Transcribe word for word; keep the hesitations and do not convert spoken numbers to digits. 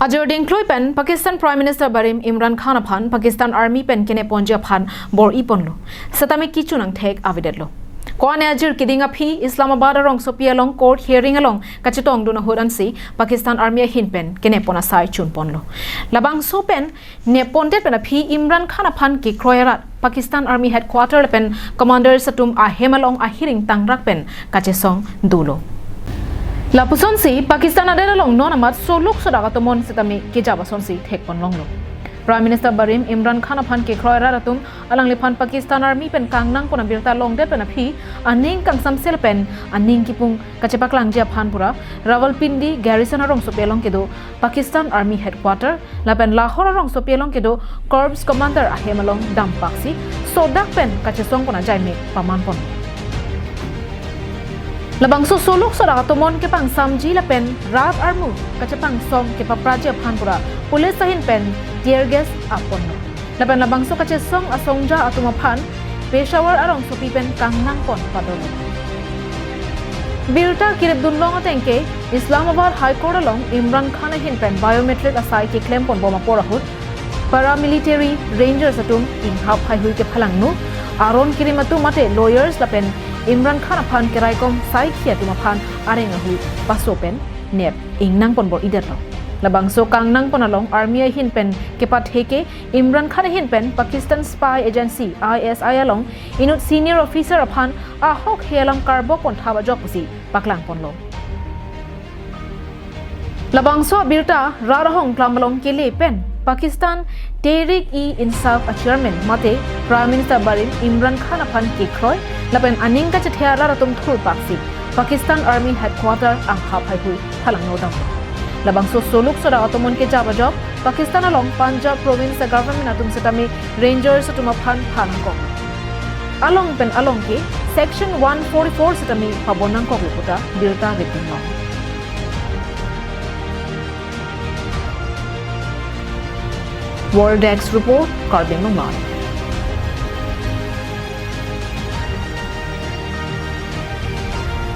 Ajor dingklui pen Pakistan Prime Minister barim Imran Khan aphan Pakistan Army pen keneponji aphan bor-iponlo. Setame kechun angthek avedetlo. Ko-an ajir keding aphi Islamabad arongsopi along court hearing along kachetongdun ahut ansi Pakistan Army ahin pen kenepon asai chunponlo. Labangso pen nepondet pen aphi Imran Khan aphan kekroi arat Pakistan Army headquarter lapen commanders atum ahem along ahiring tangrak pen kachesong dolo. Lapusonsi Pakistan adet along non amat soluk sodak atomon setame kejap asonsi thekponlonglo. Prime Minister barim Imran Khan aphan kekroi arat atum alangliphan Pakistan Army pen kangnangpon abirta longdet pen aphi aning kangsamsel pen aning kipung kachepaklangji aphan pura Rawalpindi garrison arongsopi along kedo Pakistan Army headquarter lapen Lahore arongsopi along kedo corps commander ahem along dampaksi sodak pen kachesongpon ajai me pamanpon. Labangso soluk sodak atomon kepangsamji lapen rat armu kachepangsong kepapraji aphan pura police ahin pen tear gas aponlo. Lapen labangso kachesong asongja atum aphan Peshawar arongsopi pen kangnangpon padolo. Birta kiripdunlong atengke Islamabad High Court along Imran Khan ahin pen biometric asai keklemponbom apor ahut paramilitary rangers atum inghap haihui kephalangno, aron kirim atum mate lawyers lapen Imran Khan aphan keraikom saikhi atum aphan areng ahui paso pen nep ingnangpon bor-idetlo. Labangso kangnangpon along army ahin pen kepatheke Imran Khan ahin pen Pakistan Spy Agency, I S I along inut senior officer aphan ahok he alam karbokpon thap ajok pusi paklangponlo. Labangso abirta rat ahong klam along kele pen Pakistan Tehreek-e-Insaf a chairman mate Prime Minister barim Imran Khan aphan kekroi lapen aning kachethe arat atum thurpaksi Pakistan Army headquarter anghap haihui phalangno dam. Labangso soluk sodak atomon kejap ajok Pakistan along Punjab province government atum setame rangers atum aphan phanangkok. Along pen along ke section one forty-four setame pabonangkoklo puta birta ripdunlong. World Desk Report, Karbi Anglong Live.